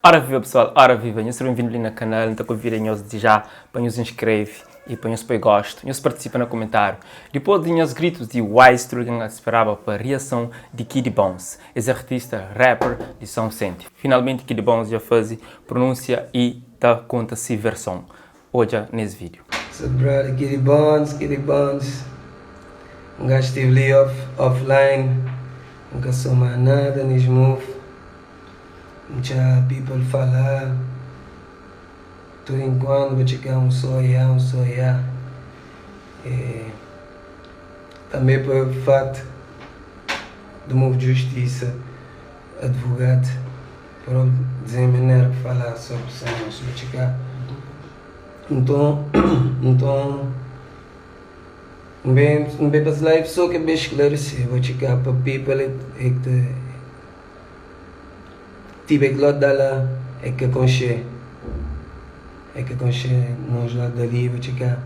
Ora viva pessoal, ora viva, nhos seja bem-vindo li na kanal, N ta konvida nhos di já pa nhos inskreve e pa nhos poi gosto, nhos partisipa na komentáriu. Dipôs di nhos gritus di Wise tudu algen ta speraba pa riason di Kidy Bones, es artista rapper di São Vicente. Finalmenti Kidy Bones dja faze pronúnsia e ta konta si verson. Odja nes vídiu. What's up brother, Kidy Bones, Kidy Bones Um gajo estive li off, offline Nunca sou mais nada nes move Txa people fala Tudo enquanto vou chegar um só ya, um só ya E também para fato do move de justiça Advogado para dizer maneira que falar sobre cenas vou chegar Então, então Bem, bem para live só que bem esclarecer Vou chegar para people é que Tipo, é que lá dá é que conche é que conche nós lá dali vou chegar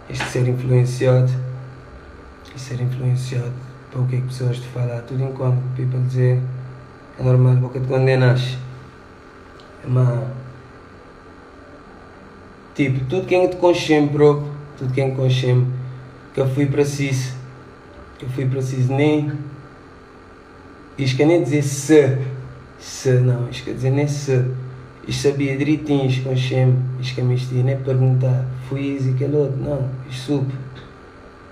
este ser influenciado este ser influenciado para o que é que pessoas te falar tudo enquanto people dizer é normal porque te condenas mas tipo tudo quem te consciente próprio tudo quem consciente que eu fui preciso que eu fui preciso nem isto quer nem dizer se se não isto quer dizer nem se isto sabia direitinho isto consciente isto que me isto nem perguntar fui isso e aquele outro não isto soube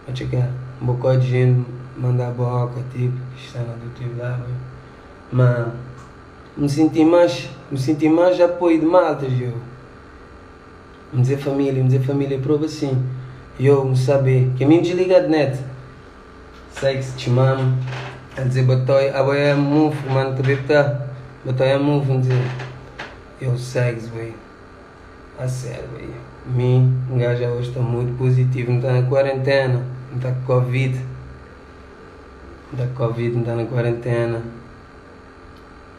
vou chegar um bocado de gente mandar boca tipo que está na do tipo lá mas me senti mais me senti mais apoio de maltas eu me dizer família me dizer família prova assim eu me saber que me desliga de net sei que se te mamo a dizer batói a boia é move mano também tá batói é move me dizer eu segue boy a sério boy mim um gajo hoje está muito positivo não está na quarentena não está com covid não está com covid não está na quarentena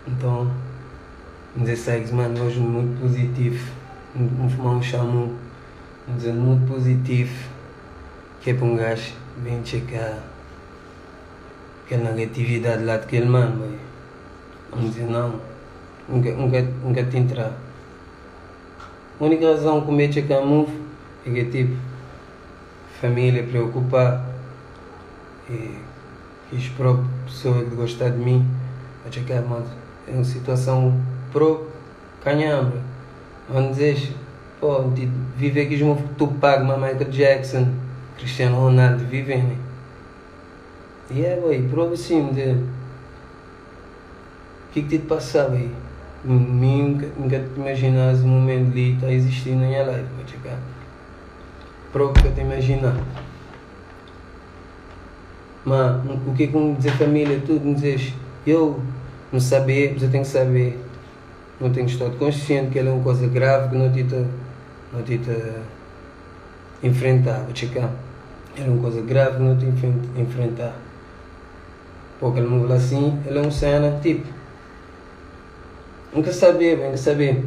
então me dizer segue mano hoje muito positivo vou fumar um chamu me dizer muito positivo que é para um gajo bem checar aquela negatividade lá daquele mano boy. Vamos dizer não nunca, nunca, nunca te entrar a única razão que me checar move é que tipo família preocupar e quis própria pessoa que gostar de mim vai checar mano é uma situação pro canhambra vamos dizer pô vive aqui os Tupac Michael Jackson Cristiano Ronaldo vivem né e é boy prova assim de o que que te passava aí nunca nunca te imaginas um momento ali está existindo na minha life vou checar prova que eu te imaginar mas o que que me dizer família tudo me dizes eu não saber mas eu tenho que saber não tenho que estar consciente que ela é uma coisa grave que não te não te enfrentar vou checar era uma coisa grave que não te enfrentar porque ele me assim ela é uma cena tipo nunca saber nunca saber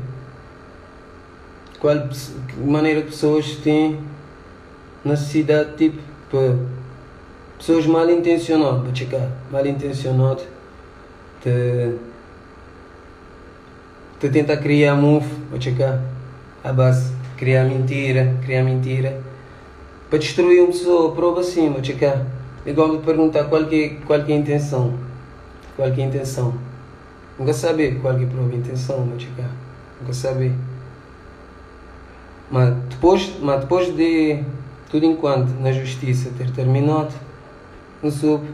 qual que maneira que pessoas têm necessidade tipo para pessoas mal intencionadas para checar mal intencionadas te te tentar criar move para checar a base criar mentira criar mentira para destruir uma pessoa prova assim vou checar igual me perguntar qual que é a intenção qual que é a intenção nunca saber qual que é a própria intenção vou checar nunca saber mas depois de tudo enquanto na justiça ter terminado não soube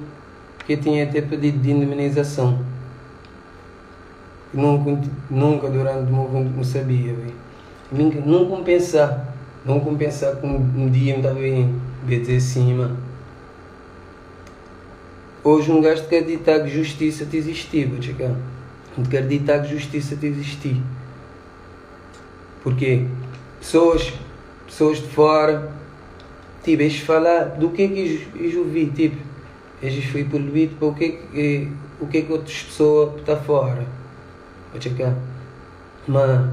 que eu tinha até pedido de indemnização nunca nunca durante o meu não sabia véio. Nunca nunca pensar nunca pensar que um dia me estava bem dizer assim mano hoje um gajo te acreditar que justiça te existir vou checar não te acreditar que justiça te existir porque pessoas pessoas de fora tipo eles falar do que é que eles ouvi tipo eles foi poluído para o que é que outras pessoas está fora vou checar mas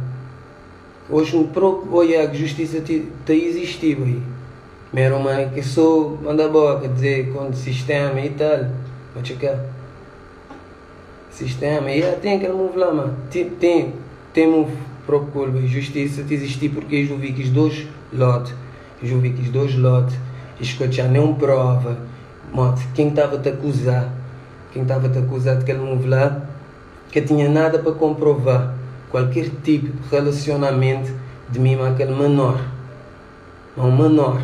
hoje um próprio olha que justiça te, te existir aí Mero mano que sou manda boca dizer contra o sistema e tal vou checar sistema e yeah, tem aquele move lá mano tem, tem. Tem move próprio culpa. Justiça te existir porque eu vi que os dois lote, eu vi que os dois lote, escutar nenhum prova. Mote, quem estava a te acusar, quem estava a te acusar de aquele move lá, que tinha nada para comprovar qualquer tipo de relacionamento de mim com aquele menor. Um menor.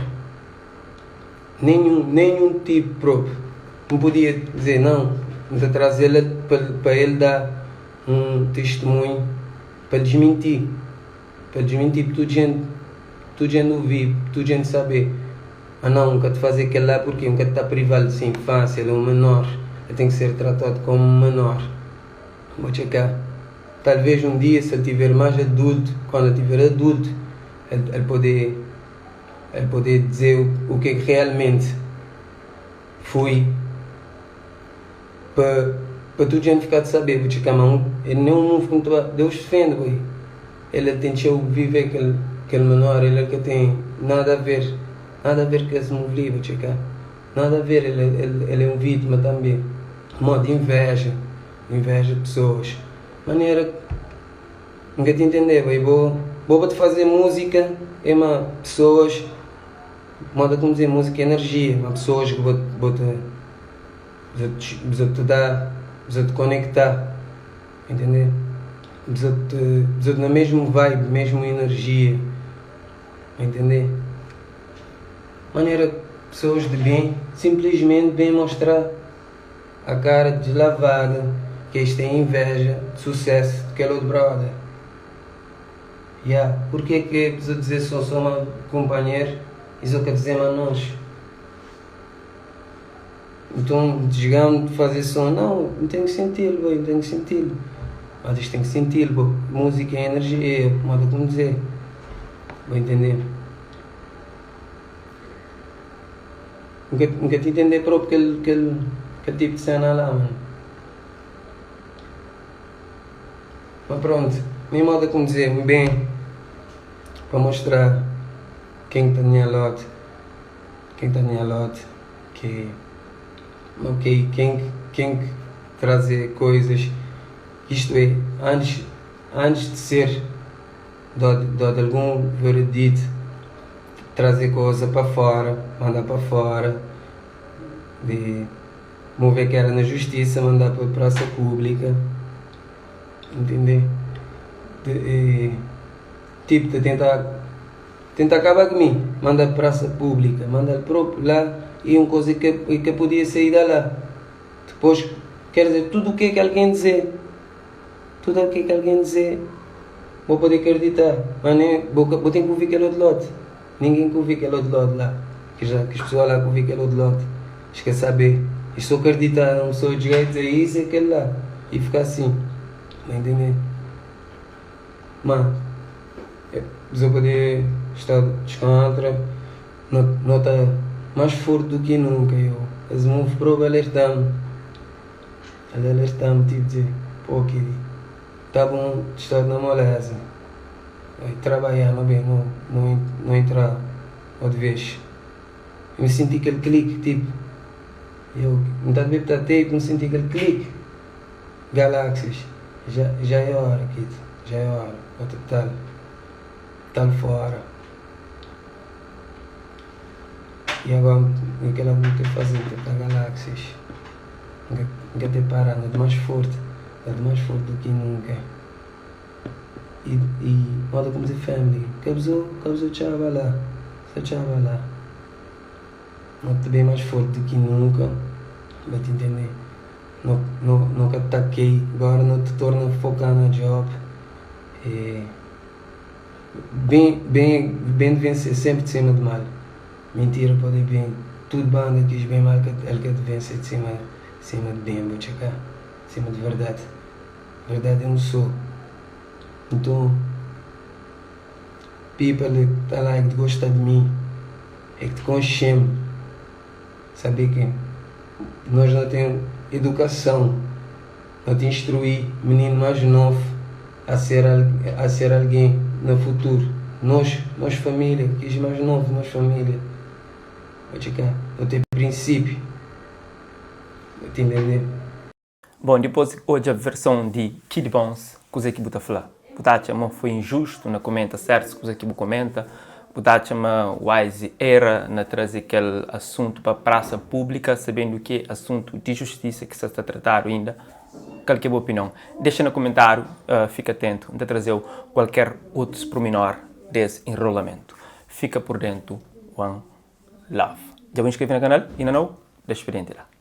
Nenhum tipo próprio. Não podia dizer não, não trazer ele para ele dar um testemunho para desmentir. Para desmentir, tudo gente ouvir, tudo gente saber. Ah não, nunca te fazer aquele lá porque nunca te está privado de sua infância, ele é um menor, ele tem que ser tratado como um menor. Vou checar. Talvez um dia, se ele tiver mais adulto, quando ele tiver adulto, ele poder dizer o que realmente foi para toda gente ficar de saber. Vou checar, mas ele não Deus defende, boy. Ele tem que viver aquele menor, ele que tem nada a ver com esse movimento, vou checar. Nada a ver, ele é um vítima também. Modo de inveja de pessoas. Maneira nunca te entender, boy. Vou para te fazer música, é uma pessoas, moda como dizer, música é energia, uma pessoas que vou te dar, vou te conectar, entender? Vou te na mesma vibe, mesma energia, entender? Maneira pessoas de bem, simplesmente bem mostrar a cara deslavada, que eles têm inveja de sucesso daquele outro brother. Yeah. Porque é que precisa dizer só sou uma companheiro e só quer dizer mas nós? Então, desgando de fazer som, não tenho que senti-lo, boy, não tenho que senti-lo. Mas tem que senti-lo, boy. Música é energia, modo como dizer. Vou entender. Nunca te entender próprio aquele tipo de cena lá, mano. Mas pronto, me moda como dizer, bem, para mostrar quem está na lote, quem está na lote, que, ok, quem trazer coisas, isto é, antes de ser dado algum veredito, trazer coisa para fora, mandar para fora, de mover que era na justiça, mandar para a praça pública, entender? Tipo, de tentar acabar comigo, manda para a praça pública, manda próprio lá e uma coisa que podia sair da lá. Depois, quer dizer, tudo o que é que alguém dizer, tudo o que é que alguém dizer, vou poder acreditar, mas nem, vou ter que ouvir aquele outro lado. Ninguém que ouvir aquele outro lado lá, que as pessoas lá que ouvir aquele outro lado, esquece saber. E só acreditar numa pessoa de jeito, dizer isso e aquele lá, e ficar assim, não entender? Mas, eu poder estar descontra, não está mais forte do que nunca. Eu, as move prova alertamos, tipo dizer, pô, querido, tá bom estar na moleza, trabalhar, não bem, não entrar outra vez. Eu me senti aquele clique, tipo, eu não estava a ver tape, me senti aquele clique. Galáxias, já é hora, Kid, já é hora, outra tal fora. E agora, o que ela vai ter fazer, tentar galáxias, nunca ter parado, é mais forte, é mais forte do que nunca. E moda como dizer family, cabezou tchau lá, só tchau lá. Não te bem mais forte do que nunca, vai te entender. Não, nunca taquei, agora não te torna a focar na job. E bem de vencer, sempre de cima de mal. Mentira pode ir bem, tudo banda diz bem mal que ele quer vencer de cima de bem, vou checar, de cima de verdade. Verdade é um só. Então, people que está lá e que gosta de mim, é que te consciente. Saber que nós não temos educação, não te instruir menino mais novo a ser alguém no futuro. Nós família, que é mais novo, nós família. Vou checar, não tem princípio. Vou te entender. Bom, depois hoje a versão de Kid Bones, coisa que bota falar. Bu ta atxa ma foi injustu na komenta sertus kuza ki bu komenta? Bu ta atxa ma Wise era na traze kel asuntu pa prasa públika, sabendu ki é asuntu di justisa ki sa ta tratadu inda? Kal ki é bu opinion? Dexa na komentáriu. Fika atentu, N ta traze-u kualker otus purminor des enrolamentu. Fika pur dentu. One love. Dja bu inskreve na kanal? Inda nau? Da spirienti la.